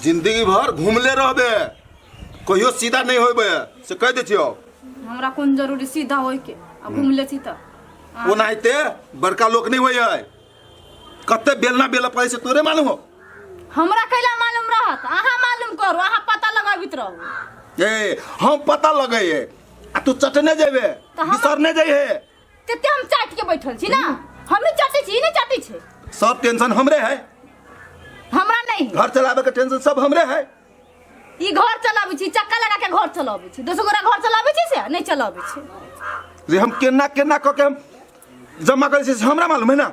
जिंदगी भर घूमले रहबे, कहियो सीधा नहीं होबे, से कह दै छियो। हमरा कोन जरूरी सीधा होय के आ घूमले छी तऽ। ओनाहिते बड़का लोक नहीं होय है। कते बेलना बेला पड़ै छै तोरे मालूम हो? हमरा कैला मालूम रहत? अहाँ मालूम करू, अहाँ पता लगाबित रहू। ए, हम पता लगैये आ तू चटने जेबे, तऽ हम- बिसरने जइहे। तेते हम चाट के बैठल छी ना, हम ही चाटे छी, ई नहीं चाटे छै। सब टेंशन हमरे है। हमरा नहीं है। घर चलावे के टेंशन सब हमरे है। ई घर चलाबै छी, चक्का लगा के घर चलाबै छी, दोसर गोरा घर चलाबै छी से नहीं चलाबै छी। जे हम केना केना कऽ के हम जमा करै छी से हमरा मालूम है ना।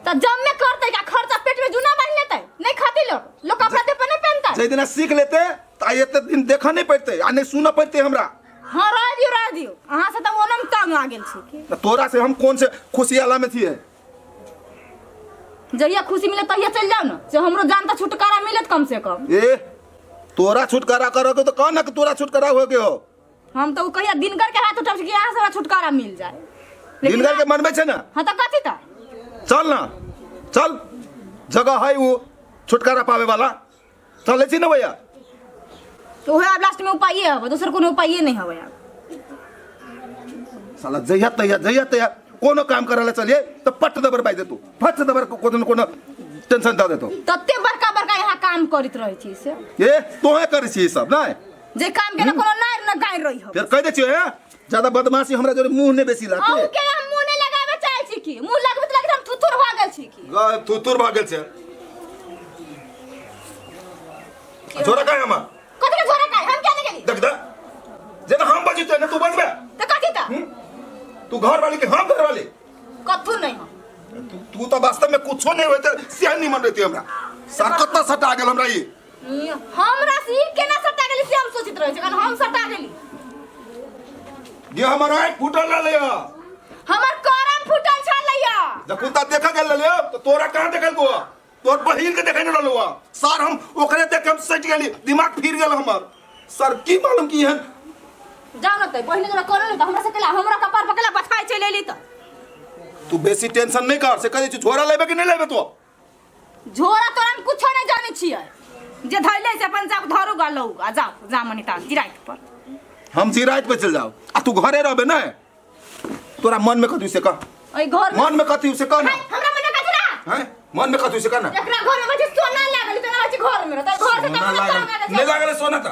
तऽ जमे करतै का खर्चा पेट में जुना बान्हि लेतै, नहीं खाती लोग, लोग कपड़ा दे पर नहीं पहनतै। जाहि दिना सीख लेते तऽ आइ एते दिन देखऽ नहीं पड़तै आ नहीं सुनऽ पड़तै हमरा। हाँ, रह दियौ, रह दियौ, अहाँ से तऽ ओनम तंग आ गेल छी की। तऽ तोरा से हम कोन से खुशी आला में छियै? जहिया खुशी मिले तहिया चलि जाउ ने, से हमरो जान तऽ छुटकारा मिलत कम से कम। ए, तोरा छुटकारा करऽ के तऽ कह ना कि तोरा छुटकारा होके हो। हम तऽ ओ कहिया दिनकर के हाथ उठब कि अहाँ से हमरा छुटकारा मिल जाए। लेकिन दिनकर के मनबै छै ना? हाँ, तऽ कथी तऽ? चल ना, चल, जगह है वो छुटकारा पावे वाला, चलै छी ना भैया? तो उहे आब लास्ट में उपाये हबे, दोसर कोनो उपाये नहीं हबे आब। साला जहिया तहिया जहिया तहिया कोनो काम करे ला चलिए तो पट दबर बाज देतू, फट दबर कोनो न कोनो टेंशन दऽ देतू। तते बड़का बड़का यहाँ काम करैत रहै छी से। ए, तोहे करै छी ई सब नहीं? जे काम के न कोनो नार न गाय रही हो। फिर कह दे छियो, हे ज्यादा बदमाशी हमरा जोरे मुंह ने बेसी लाते। अहूँ के हम मुंह नहीं लगावे चाहे छी की? मुंह लगबैत लगैत हम थुथुर भऽ गेल छी की? ग थुथुर भऽ गेल छै। झोरा का हम? कथी के झोरा का हम क्या नहीं गेली? देख दे, जेना हम बजैत ने तू बजबे। तऽ कथी तऽ? तू घर वाली के हम घर वाली? कथू नहीं हम। तू तू तो वास्तव में कुछो नहीं होते से नहीं मन रहती हमरा। सर कत्ता सटा गेल हमरा ई? हमरा से ई केना सटा गेली से हम सोचैत रहै छी, कारण हम सटा गेली। ये हमर आँखि फूटल रहलै ह। हमर करम फूटल छलैया। जखन ता देखा गेल रहलै तो तोरा कहाँ देखल गो? तोर बहिन के देखे नहीं रहलो सर। हम ओकरे देख के हम सटि गेली, दिमाग फिर गेल हमर सर। की मालूम की एहन। जाओ न तै बहिन जरा करल त हमरा से केला हमरा कपार पकला बथाइ चलि एली त। तू बेसी टेंशन नहीं कर, से कहे छी झोरा लेबे कि नहीं लेबे तू? झोरा तोरा हम कुछो नहीं जानै छियै, जे धैले से अपन जाब धरू गा लऊ आ जाओ जा मनी तान जिराइत पर। हम जिराइत पे चल जाओ आ तू घरे रहबे ना? तोरा मन में कथी से कह। ओइ घर में मन में कथी से कह ना। हाय, हमरा मन में कथी रहा? हैं, मन में कथी से कह ना। एकरा घर में बच्चे सोना लागल त ना बच्चे घर में रहतै, घर से त सोना हमरा लागल तंग आ गेल। नहीं लागल सोना त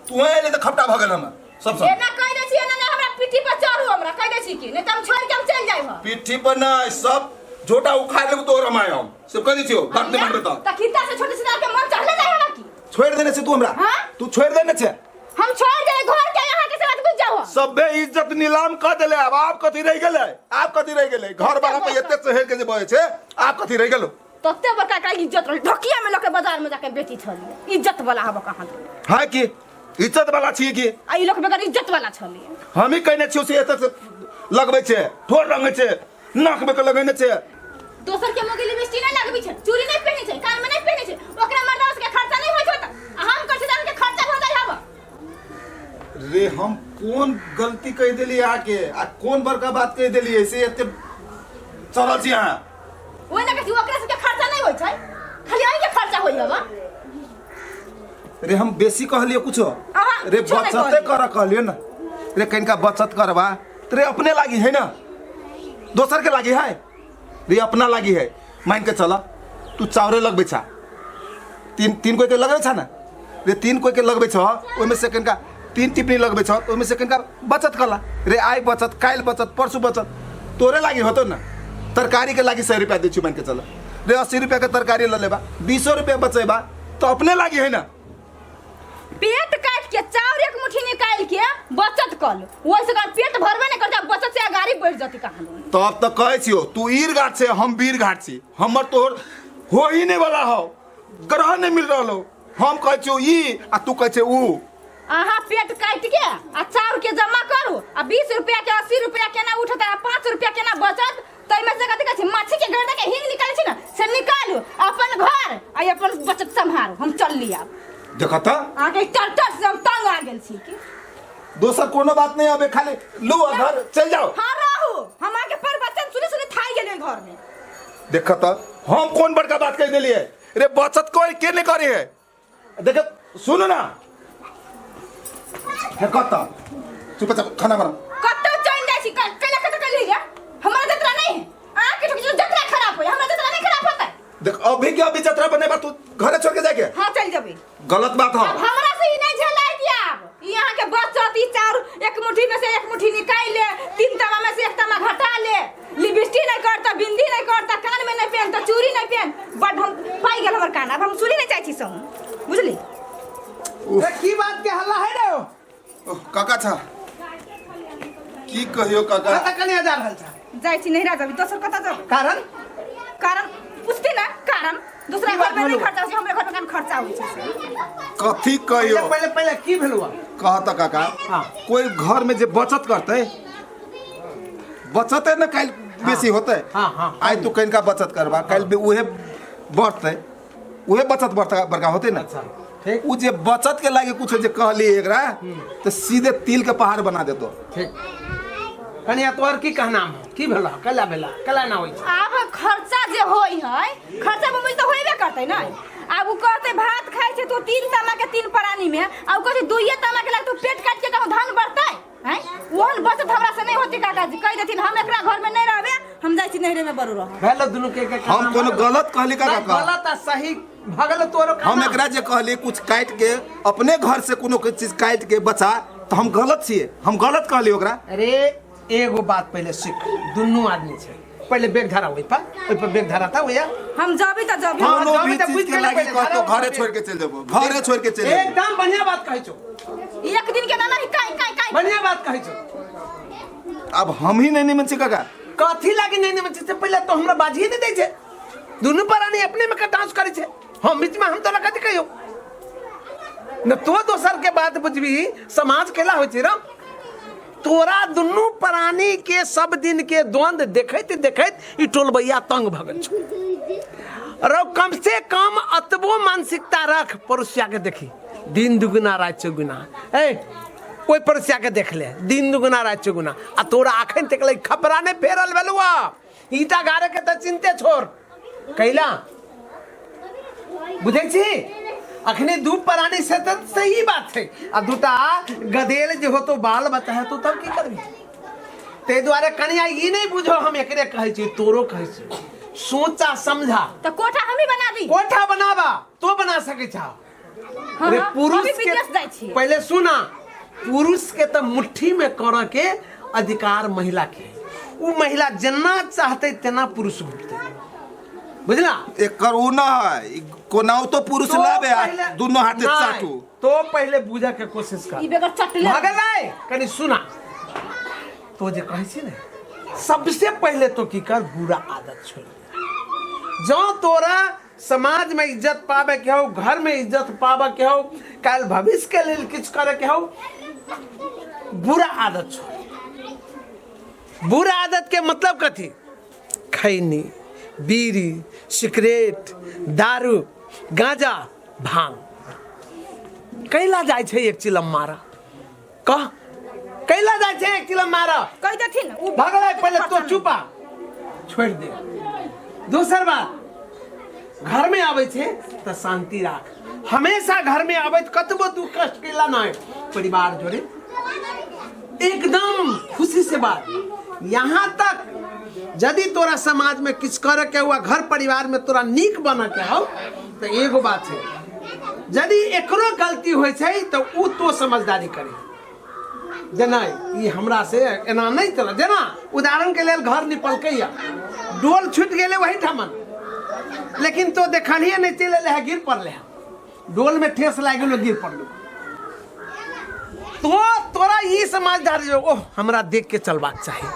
तू एले त खपटा भ गेल हमर सब सब। एना कह दै छी, एना ना हमरा पीठी पर चढ़ू, हमरा कह दै छी कि नहीं त हम छोड़ के हम चल जाइब। पीठी पर ना सब झोटा उखाड़ लेबो तोर हम आयो सब कह दै छियो, बात नहीं मानबे त। त खिता से छोटे से के मन चढ़ले जाय हमरा की? छोड़ देने छै तू हमरा? हाँ? तू छोड़ देने छै? हम छोड़ दे घर के यहाँ के सेवा घुस जाओ। सबे इज्जत नीलाम कर देले, अब आप कथी रह गेले? आप कथी रह गेले? घर वाला पे एते चढ़ के जे बजे छै, आप कथी रह गेलो? तते बड़का का इज्जत रहे, ढकिया में लके बाजार में जाके बेची छली, इज्जत वाला हब कहां तो? हां की इज्जत वाला छी की? आ ई लोक बेगर इज्जत वाला छली। हम ही कहने छियो से एते से लगबै छै, ठोर रंगै छै, नाक में के लगैने छै। दोसर के मुगी लिपस्टिक नहीं लगबै छै, चूड़ी नहीं पहिनै छै, कान में नहीं पहिनै छै, ओकरा मर्दा के खर्चा नहीं होइ छै त आ हम कहै छी त के खर्चा भ जाइ हब। रे हम कोन गलती कह देली आके आ कोन बड़का बात कह देली से एते चढ़ल छी अहाँ? ओइ ना कहै छी ओकरा सबके खर्चा नहीं होइ छै, खाली अहीं के खर्चा होइ हब। रे हम बेसी कहलिए कुछो? अहाँ रे कुछो नहि बचते कहलियै। कर कहलिए ना रे, कनिका बचत करबा त रे अपने लागी है ना, दोसर के लागी है? रे अपना लागी है। मान के चल तू चाउरे लगबै छा, तीन तीन कोई के लगबै छा ना रे, तीन कोई के लगबै छ, ओहिमे से कनिका तीन टिपनी लगबै छ, ओहिमे से कनिका बचत कला रे, आइ बचत, काल्हि बचत, परसू बचत, तोरे लागी होतो ना। तरकारी के लागी 100 रुपया दै छी, मान के चल रे 80 रुपया के तरकारी ल लेबा, 20 रुपया बचेबा तो अपने लागी है ना। पेट काट के चाउर एक मुट्ठी निकाल के बचत कर लो, ओहि से पेट भरबे नहीं करता, बचत से अगाड़ी बढ़ जती कहाँ दो। तब तो कहै छियो तू ईर घाट से हम वीर घाट छी, हमर तोहर हो ही नहीं वाला हो, ग्रह नहीं मिल रहल हो। हम कहै छियो ई आ तू कहै छै ऊ। अहाँ पेट काट के आ चाउर के जमा करू आ 20 रुपया के 80 रुपया केना उठत आ 5 रुपया केना बचत, ताहिमे से कथी कहै छै माछी के गर्दा के हींग निकालै छै ने से निकालू अपन घर आ अपन बचत सम्हारू, हम चलली आब। देखत त अहाँके टटर से हम तंग आ गेल छी की। दोसर कोनो बात नहीं अबे, खाली लू आ घर चल जाओ। हाँ रहू, हम अहाँके पर बचन सुनी सुनी थाई गेलियै घर में। देखत त हम कोन बड़का बात कह देलियै? रे बचत कोई के नहीं करे है। देख सुनो ना, हे कत चुपचाप खाना बना। कतौ चलि जाइ छी, कैला कतौ चलि जा, हमरा जतरा नहीं है। आके ठोक जतरा खराब होय, हमरा जतरा नहीं खराब होता। देख अभी के अभी जतरा बने बा, तू घरे छोड़ के जाके। हाँ चल जबे। गलत बात है। अब हमरा से ई नहीं झेलाइत। आब ई यहाँ के बचत, ई चाउर एक मुट्ठी में से एक मुट्ठी निकाल ले, तीन तमा में से एक तमा घटा ले, लिपस्टिक नहीं करता, बिंदी नहीं करता, कान में नहीं पहनता, चूड़ी नहीं पहन, बड हम पाई गेल हमर कान। अब हम चूड़ी नहीं चाहै छी सहू, बुझली? ए, की बात के हल्ला है रे? ओह, काका छा की कहियो काका। कतऽ कनिया जा रहल छा? जाइ छी नहिरा जबी, दोसर कतऽ जब? कारण? कारण पूछती ना, कारण दूसरा की बात घर में नहीं भेलौ? खर्चा होइ छै, हमरे घर में कान खर्चा होइ छै से। कथी कहियो? पहिले पहिले पहिले की भेलौ? कह त काका। हाँ। कोई घर में जे बचत करते, बचत है ना काल्हि बेसी होते। हाँ, हाँ। आइ तू कनिका बचत करबा, काल्हि भी उहे बढ़ते, उहे बचत बढ़ता बड़का होते ना। अच्छा ठीक। उ जे बचत के लागे कुछ जे कहली एकरा तो सीधे तिल के पहाड़ बना देतो। ठीक। कनिया तोहर की कहना है? की भेला, कला भेला, कला ना होइ छै? आब खर्चा जे होई है, खर्चा बम्बई तऽ होइबे करतै ने। आब उ कहतै भात खाइ छै तो तीन तामा के तीन प्राणी में, आ उ कहतै दुइये तामा के लाग तो पेट काट के कहूँ धान बढ़तै हैं। ओहन बचत हमरा से नहीं होती काका जी, कह देथिन हम एकरा घर में नहीं रहबे, हम जाइ छी नैहरे में बरू रहब। भेलो दुनू के के हम कोनो गलत कहली काका? नहीं, गलत आ सही भगल तोरो हम एकरा जे कहली कुछ काट के अपने घर से कोनो के चीज काट के बचा, तो हम गलत छिए? हम गलत कहली ओकरा? अरे एगो बात पहले सीख, दुनू आदमी छै, पहले बेग धरा ओहि पर, ओहि पर बेग धरा था भैया। हम जबी तऽ जबी। हाँ, कोनो जाबे भी तऽ चीज बुझि के गेलै लागी पहिले, कहतो धरा घरे छोड़ के चल जेबो, घरे छोड़ के चल जेबो। एकदम बढ़िया बात कहै छौ। एक दिन के ना नहीं काई काई काई। बढ़िया बात कहै छौ। अब हम ही नहीं निमन छी काका। कथी लागी नहीं निमन छी? से पहले तो हमरा बाजिए नहीं दै छै। दुनू प्राणी अपने में कटास करै छै, हम बीच में, हम तोरा कथी कहियो न? तो दोसर के बात बुझबी, समाज केला होइ छै रौ। तोरा दुनू प्राणी के सब दिन के द्वंद देखैत देखैत ई टोलबैया तंग भऽ गेल छौ रौ। कम से कम अतबो मानसिकता रख, पड़ोसिया के देखी दिन दुगुना राति चौगुना। ए ओहि पड़ोसिया के देख ले, दिन दुगुना राति चौगुना, आ तोरा अखन तक ले खपरा नहि फेरल भेलुआ, ईटा गाड़े के तऽ चिन्ते छोड़। कैला बुझै छी? अखने दू प्राणी से तऽ सही बात छै, आ दूटा गदेल जे होतो, बाल बच्चा हेतो, तब की करबी? ताहि दुआरे कनिया ई नहि बुझो हम एकरे कहै छी, तोरो कहै छी, सोचा समझा। तऽ कोठा हमही बना दी। कोठा बनाबा, तो बना सकै छा। हाँ, अरे हाँ, पुरुष हम भी के विदेश जाइ छी। पहले सुना, पुरुष के तऽ मुट्ठी में करऽ के अधिकार महिला के है। उ महिला जेना चाहते तेना पुरुष घुटते, बुझला? एकर उ न है, ई कोनाउ तो पुरुष तो लाबे आ दुनो हाथे नहीं, चाटू। तो पहले बुझे के कोशिश कर। ई बेगर चटले भगलै कनि सुना, तो जे कहै छी ने, सबसे पहले तो की कर, बुरा आदत छोड़ दे। जँ तोरा समाज में इज्जत पावे के हो, घर में इज्जत पावे के हो, काल्हि भविष्य के लेल किछु करे के हो, बुरा आदत छोड़। बुरा आदत के मतलब कथी? खैनी, बीड़ी, सिगरेट, दारू, गांजा, भांग। कैला जाइ छै एक चिलम मारा? कह, कैला जाइ छै एक चिलम मारा? कहि देथिन उ भगलै पहिले तो चुपा छोड़ि दे। दोसर बात, घर में आबै छै तऽ शांति राख हमेशा। घर में आबै कतबो दुख कष्ट केला नहि, परिवार जोड़े एकदम खुशी से बात। यहाँ तक यदि तोरा समाज में किछु करे के हुआ, घर परिवार में तोरा नीक बने के हो, तऽ एगो बात छै, यदि एकरो गलती होइ छै तऽ उ तो समझदारी करे जे नहि, ई हमरा से एना नहि चल। जेना उदाहरण के लेल घर निपलकैया, डोल छूटि गेलै वही ठामन, लेकिन तो देखलिए नहि, चलि एलै है, गिर पड़लै है, डोल में ठेस लागि गेलो, गिर पड़लो। तो तोरा ई समझदारी, ओह हमरा देख के चलबाक चाही,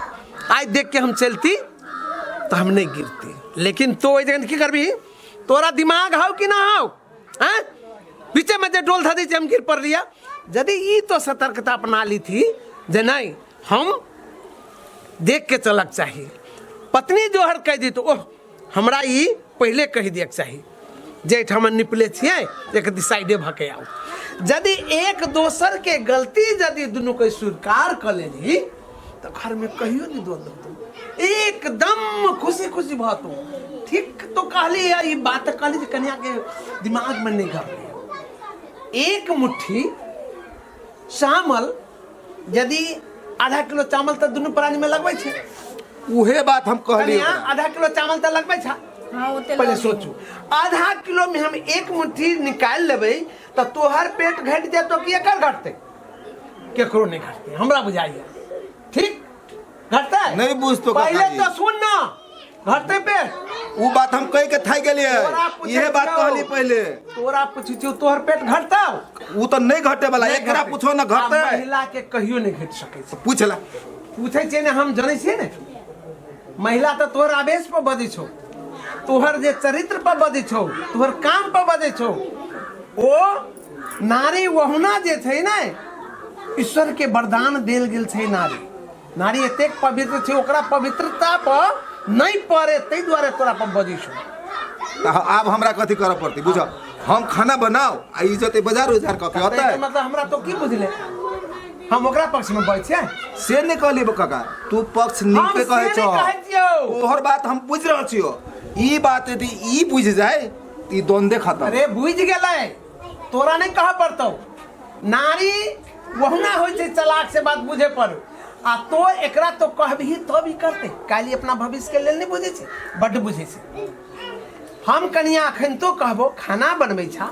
आइ देख के हम चलती तऽ हम नहि गिरती। लेकिन तो ओहि जगह की करबी? तोरा दिमाग हौ कि ना हौ? हैं, बीचे में जे डोल धऽ दै छै, हम गिर पड़लियै। यदि ई तो सतर्कता अपना ली थी जे नहि, हम देख के चलक चाही, पत्नी जो हर कहि दी तऽ ओह हमरा ई पहिले कहि दियक चाही जे एहिठाम निपले छियै, एक साइडे भऽ के आउ। यदि एक दोसर के गलती यदि दुनू के स्वीकार कऽ लेलही तऽ घरमे कहियो नहि द्वंद्व होतौ, एकदम खुशी खुशी भऽ तू। ठीक तो कहली है, ई बात तऽ कहली जे कनिया के दिमाग में नहीं घबरे। एक मुट्ठी चावल, यदि आधा किलो चावल तऽ दुनू प्राणी में लगबै छै। उहे बात हम कहली। कनिया ओकरा। आधा किलो चावल तऽ लगबै छै। हाँ, ओते पहिले लग। सोचू, आधा किलो में हम एक मुट्ठी निकालि लेबै तऽ तोहर पेट घटि जेतौ कि एकर घटतै? केकरो नहीं घटतै, हमरा बुझाइए। ठीक घटतै? नहीं बुझतो काका पहिले जी। तो सुन ना, घटतै पेट? उ बात हम कह के थाक गेलिए। तोरा पूछै इहे बात छियौ। कहली पहिले। तोरा पूछै छियौ, तोहर पेट घटतौ? उ तऽ नहीं घटे वाला। नहि एकरा घटतै। पूछो ना आ घटतै। महिला के कहियो नहीं घटि सकै छै। पूछला। पूछै छियै ने, हम जनै छियै ने। महिला तऽ तोहर आवेश पर बजै छौ, तोहर जे चरित्र पर बजै छौ, तोहर काम पर बजै छौ। ओ नारी ओहुना जे छै ने, ईश्वर के वरदान देल गेल छै नारी। नारी एतेक पवित्र छै, ओकरा पवित्रता पर नहि पड़े ताहि दुआरे तोरा पर बजै छौ। तऽ आब हमरा कथी करऽ पड़तै बुझ? हम खाना बनाओ आ ई जते बाजार उजार कऽ के ताहिके अतै। मतलब हमरा तो की बुझले, हम ओकरा पक्ष में बजै छियै? से नहि कहली काका, तू पक्ष हम नीके से कहै नहि छौ। कहै छियौ। तोहर बात हम बुझि रहल छियौ। ई बात यदि ई बुझि जाय तऽ ई द्वंद्वे खतम। अरे बुझि गेलै, तोरा नहि कहऽ पड़तौ। नारी ओहुना होइ छै चलाक, से बात बुझे पर आ तो एकरा तो कहबही तब ई करतै। काल्हि अपना भविष्य के लेल नहि बुझै छै, बड्ड बुझै छै। हम कनिया अखन तो कहबो, खाना बनबै छा,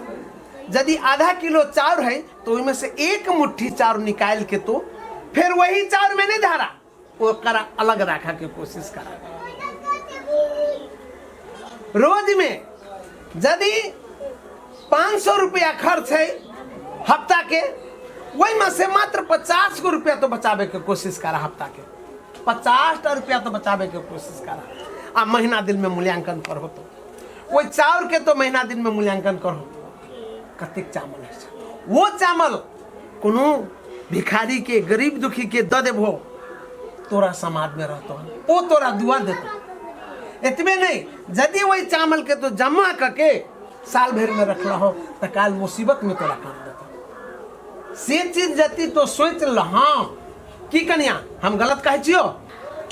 यदि आधा किलो चाउर है तो ओहिमे से एक मुट्ठी चाउर निकालि के तो फेर वही चाउर में नहीं धारा, ओकरा अलग राखा के कोशिश करा। रोज में यदि 500 रुपया खर्च है हफ्ता के, वही से मात्र 50 गो रुपया तो बचावे के कोशिश करा। हफ्ता के 50 टा रुपया तो बचावे के कोशिश करा आ महीना दिन में मूल्यांकन करहो। तो वही चाउर के तो महीना दिन में मूल्यांकन करहो, कतेक चावल है। वो चावल कोनो भिखारी के, गरीब दुखी के दऽ देबहो, तोरा समाज में रहतो, ओ तोरा दुआ देतो। एतबे नहीं, यदि वही चावल के तो जमा करके साल भर में रखलहो तऽ काल मुसीबत में तोरा काम देतो। से चीज जति तो सोच ल। हाँ की कनिया, हम गलत कहै छियो?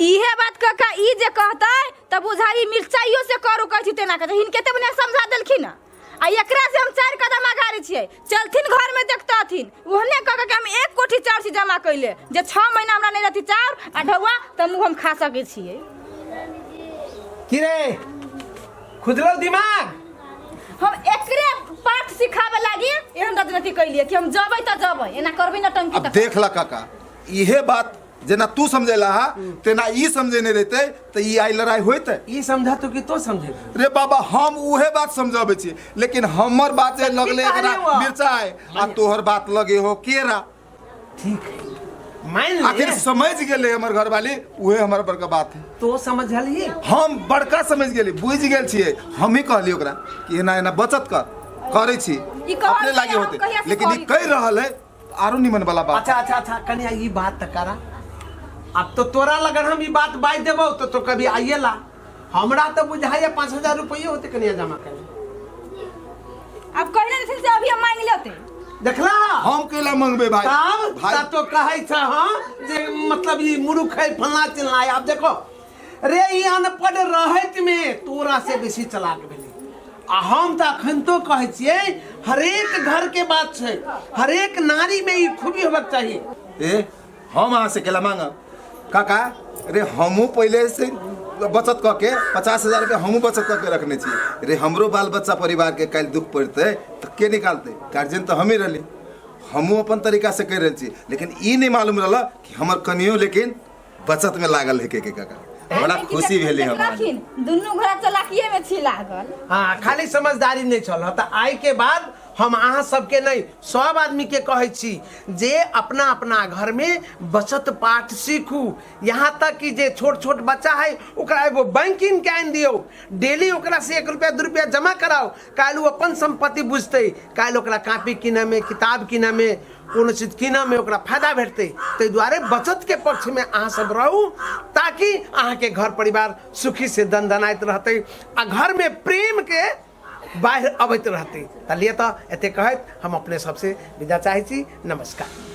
इहे बात काका, ई जे कहतै तऽ बुझाई मिरचाइयो से करू कहै छी तेना कहै। हिनके तऽ बढ़िआँ समझा देलखिन आ एकरा से हम 4 कदम आगाड़ी छियै। चलथिन घर में देखतथिन, ओहने कह के हम एक कोठी चाउर छी जमा कैले जे 6 महीना हमरा नहीं रहती चाउर आ ढौआ तऽ मुँह हम खा सकै छियै। की रे, खुजलो दिमाग? हम एकरे पाठ सिखावे लागी एहन राजनीति कैलिए कि हम जबै तऽ जबै, एना करबै न टंकी। अब तऽ देख ला काका, इहे बात जेना तू समझेला हा तेना ई समझेने रहते तऽ ई आई लड़ाई होइते? ई समझा तो कि तो समझे? रे बाबा, हम उहे बात समझाबै छी, लेकिन हमर बात जे लगले कहलियै एकरा वा? मिरचाई आ तोहर बात लगे हो केरा। ठीक है, मान ले। आखिर समझ गेले हमर घरवाली, उहे हमर बड़का बात है। तो समझलिए? हम बड़का समझ गेली, बुझि गेल छियै। हम ही कहलियै ओकरा कि एना एना बचत कर, करै छी ई कहल अपने लागे हम होते। कहिया से लेकिन ई कहली? कहि रहल है आरो निमन वाला बात। अच्छा अच्छा अच्छा, कनिया ई बात त करा। अब तो तोरा लगन हम ई बात बाज देबो तो कभी आइए ला। हमरा तो बुझाइए 5000 रुपये होते कनिया जमा करे। अब कहले रहथिन से अभी हम मांग लेते। देखला? हम कैला मंगबे भाई? तब भाई तब तो कहै छ हाँ जे मतलब ई मूर्ख है फलना चिल्ला है। अब देखो रे, ई अनपढ़ रहैत में तोरा से बेसी चलाक भेलै। आ हम तऽ अखन तो कहै छियै, हरेक घर के बात छै, हरेक नारी में ई खूबी होबाक चाही। ए, हम अहाँ से केला मांगब काका? रे हमहूँ पहिले से बचत कऽ के 50,000 रुपया हमहूँ बचत कऽ के रखने छी। रे हमरो बाल बच्चा परिवार के काल्हि दुख पड़तै तऽ के निकालतै? गार्जियन तऽ हमही रहली। हमहूँ अपन तरीका से करि रहल छी, लेकिन ई नहि मालूम रहल कि हमर कनियो लेकिन बचत में लागल है के काका। बड़ा खुशी भेली हमरा। देखलखिन, दुनू घोड़ा चलाकिए में छी लागल। हाँ, खाली समझदारी नहीं चल। तऽ आइ के बाद हम अहाँ सबके नहीं, सब आदमी के कहै छी जे अपना अपना घर में बचत पाठ सीखू। यहाँ तक कि जे छोट छोट बच्चा है ओकरा एगो बैंकिंग के आनि दियौ, डेली ओकरा से 1 रुपया 2 रुपया जमा कराओ। काल्हि ओ अपन संपत्ति बुझतै, काल्हि ओकरा कॉपी किनऽ में, किताब किनऽ में, कोनो चीज किनऽ में ओकरा फायदा भेटतै। ताहि दुआरे बचत के पक्ष में अहाँ सब रहू ताकि अहाँके घर परिवार सुखी से दनदनाइत रहतै आ घर में प्रेम के बाढ़ि अबैत रहतै। तऽ लिए, तऽ एते कहैत हम अपने सबसे विदा चाहै छी। नमस्कार।